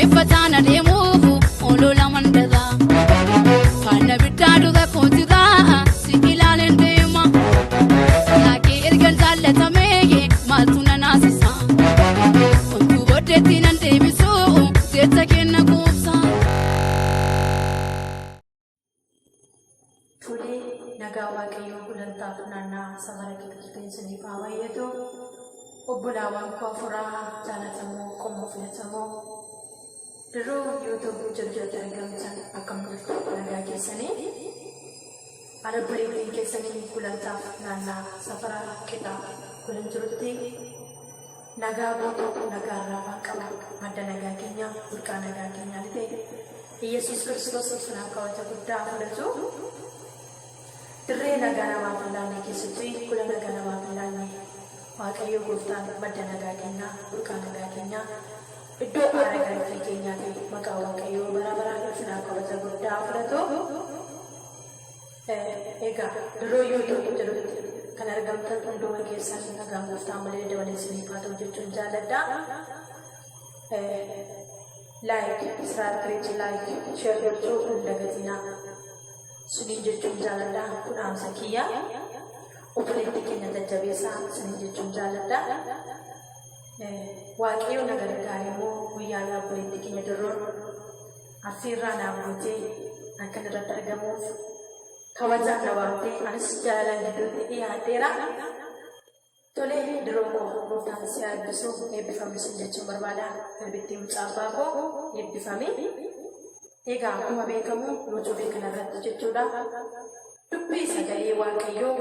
Dhaggeeffataan adeemuuf olola mandaraa. Faana biddaa dura kootiraa si ilaaleen deema. Laakee ergan jaallatamee maaltu na naasisa? Wantu booddeetti nan deebisu jecha kenna quubsa. Tolee, nagaa Waaqayyoo gulantaaf naannaa safara qixxeen isiniif haa baay'atu. Obbolaawwan koo afuraa jaalatamoo qomoo filatamoo dirroo YouTube jaljalatti argamtan akkam jirtu, nagaa keessanii? Ana obboleettiin keessanii gulantaaf naannaa safara qixaa kulan jirutti nagaa guutuu, nagaa irraa qaba. Madda nagaa keenyaa, burqaa nagaa keenyaa ni ta'e Iyyasuus Kiristoos ulfinaaf kabaja guddaa fudhatu. Dirree nagaa namaaf hin laanne keessatti, kula nagaa namaaf hin laanne, Waaqayyo gooftaan madda nagaa keenyaa, burqaa nagaa keenyaa, iddoo aara galfii keenyaa ta'e, maqaa Waaqayyoo bara baraan ulfinaaf kabaja guddaa fudhatu. Egaa dirroo YouTube jedhutti kan argamtan hunduma keessan nagaan gooftaa malee dabalee isiniif haa ta'u jechuun jaalladha. Like, subscribe, like, share gochuu hin dagatinaa. Siniin jechuun jaalladha. Kun dhaamsa kiyya. Obboleettii keenya jajjabeessaa siniin jechuun jaalladha. Waaqayyo na gargaare immoo guyyaa obboleettii keenya Dirroon affeerraa naaf gootee akkan irratti argamuuf kabajaan na waamtee, anis jaalalaan gidduutti dhiyaadheera. Tolee, Dirroo koo, gooftaan si haa eebbisu, eebbifami sin jechuun barbaada. Garbittii mucaa abbaa koo, eebbifami. Egaa akkuma beekamu YouTube kanarratti jechuudha. Dubbii sagalee Waaqayyoo,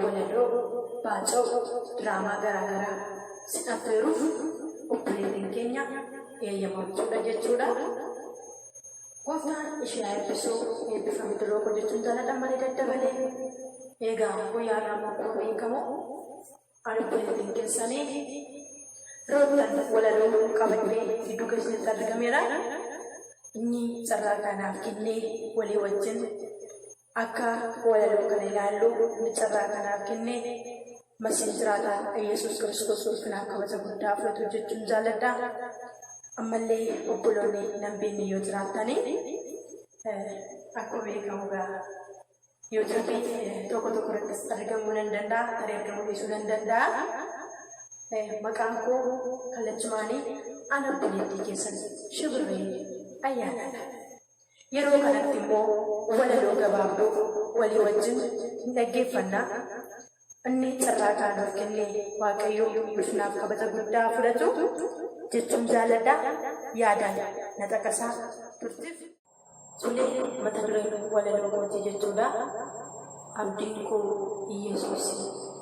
walaloo, baacoo, diraamaa garaa garaa sin affeeruuf obboleettiin keenya eeyyamamtuudha jechuudha. Gooftaan ishee haa eebbisu, eebbifami Dirroo koo jechuun jaalladha malee daddabalee. Egaa guyyaa irraa immoo akkuma beekamu ani obboleettiin keessanii Roottan walaloo qabadhee gidduu keessanitti argameera. Inni carraa kanaaf kennee walii wajjin akka walaloo kana ilaallu, inni carraa kanaaf kennee Masiin jiraataan Yesuus Kiristoos ulfinaaf kabaja guddaa fudhatu jechuun jaalladha. Ammallee obboloonni nan beekne yoo jiraattanii, akkuma beekamu gaa YouTube tokko tokko irrattis argamuu nan danda'a, tarii argamuu dhiisuu nan danda'a. Maqaan koo kallachumaanii ana obboleettii keessan Shibirree Ayyaanaadha. Yeroo kanatti immoo walaloo gabaabduu walii wajjin hin dhaggeeffanna. Inni carraa kana nuuf kenne Waaqayyo ulfinaaf kabaja guddaa fudhatu jechuun jaalladha. Yaadaan na caqasaa turtiif. Tolee, mata dureen walaloo kootii jechuudha. Abdiin koo Iyyasuus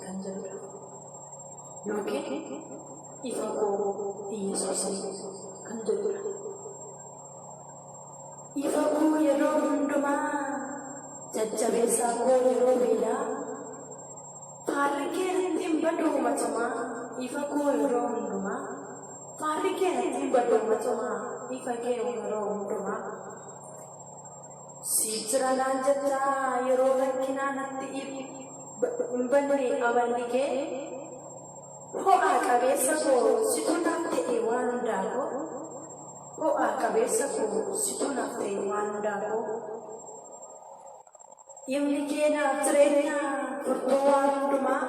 kan jedhudha. Yookiin ifa koo Iyyasuus kan jedhudha. Ifa koo yeroo hundumaa, jajjabeessaa koo yeroo beelaa, faarri kee natti hin badu matumaa, ifa koo yeroo hundumaa, faarri kee natti hin badu matumaa, ifa kee yeroo hundumaa. Siif jira naan jettaa yeroo rakkinaa, natti hin banne amalli kee, ho'aa qabeessa koo situ naaf ta'e waan hundaa koo. Ho'aa qabeessa koo situ naaf ta'e waan hundaa koo. Ifni kee naaf jireenya, furtuu waan hundumaa,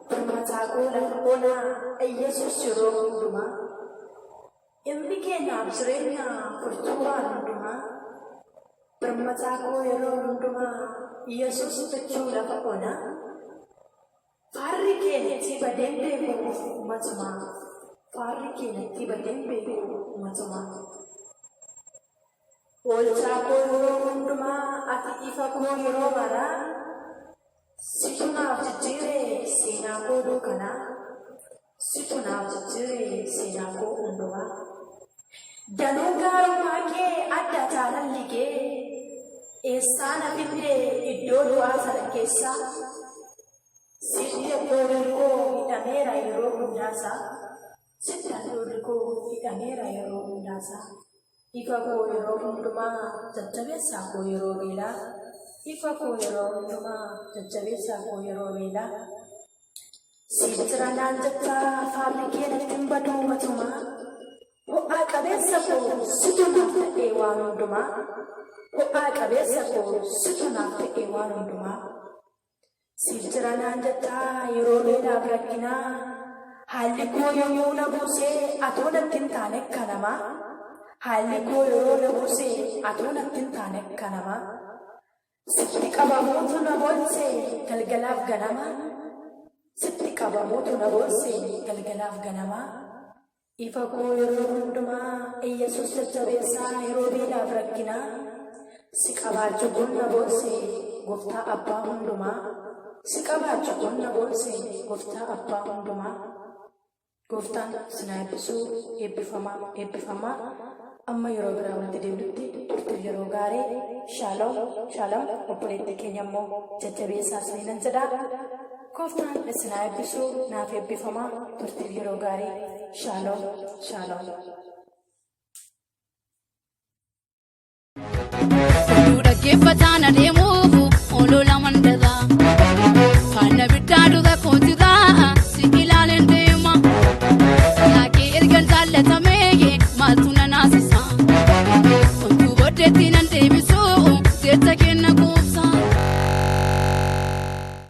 birmataa koo lafa onaa Iyyasuus yeroo hundumaa. Ifni kee naaf jireenya, furtuu waan hundumaa, birmataa koo yeroo hundumaa Iyyasuus michuu lafa onaa. Faarri kee natti badeen beeku matumaa. Faarri kee natti badeen beeku matumaa. Oolchaa koo yeroo hundumaa, ati ifa koo yeroo maraa, situ naaf jijjiire seenaa koo duukanaa. Situ naaf jijjiire seenaa koo hundumaa. Danuu gaarummaa kee, adda jaalalli kee, eessaa na fidde iddoo du'aa sana keessaa? Sitti handhuurri koo hidhameera yeroo hundaasaa. Sitti handhuurri koo hidhameera yeroo hundaasaa. Ifa koo yeroo hundumaa, jajjabeessaa koo yeroo beelaa. Ifa koo yeroo hundumaa, jajjabeessaa koo yeroo beelaa. Siif jira naan jettaa, faarri kee natti hin badu matumaa. Ho'aa qabeessa. qabeessa koo situ naaf ta'ee waan hundumaa. Ho'aa qabeessa koo situ naaf ta'ee waan hundumaa. Siif jira naan jettaa yeroo beelaaf rakkinaa. Haalli koo yommuu na buusee atoo natti hin taane akka namaa. Haalli koo yeroo na buusee atoo natti hin taane akka namaa. Sitti qabamuutu na boonse galgalaaf ganama. Sitti qabamuutu na boonse galgalaaf ganama. Ifa koo yeroo hundumaa Iyyasuus jajjabeessaa yeroo beelaaf rakkinaa. Si qabaachuu kun na boonse gooftaa abbaa hundumaa. Si qabaachuu kun na boonse gooftaa abbaa hundumaa. Gooftaan isin haa eebbisu. Eebbifamaa, eebbifamaa. Amma yeroo biraa walitti deebinutti turtiif yeroo gaarii. Shaaloom, shaaloom. Obboleettii keenya immoo jajjabeessaa isiniinan jedha. Gooftaan isin haa eebbisu. Naaf eebbifamaa. Turtiif yeroo gaarii. Shaaloom, shaaloom. Oduu dhaggeeffataan adeemuuf olola mandara. Faana biddaa dura kootiraa si ilaaleen deema. Yaakee ergan jaallatamee maaltu na naasisa? Oduu booddeetti nan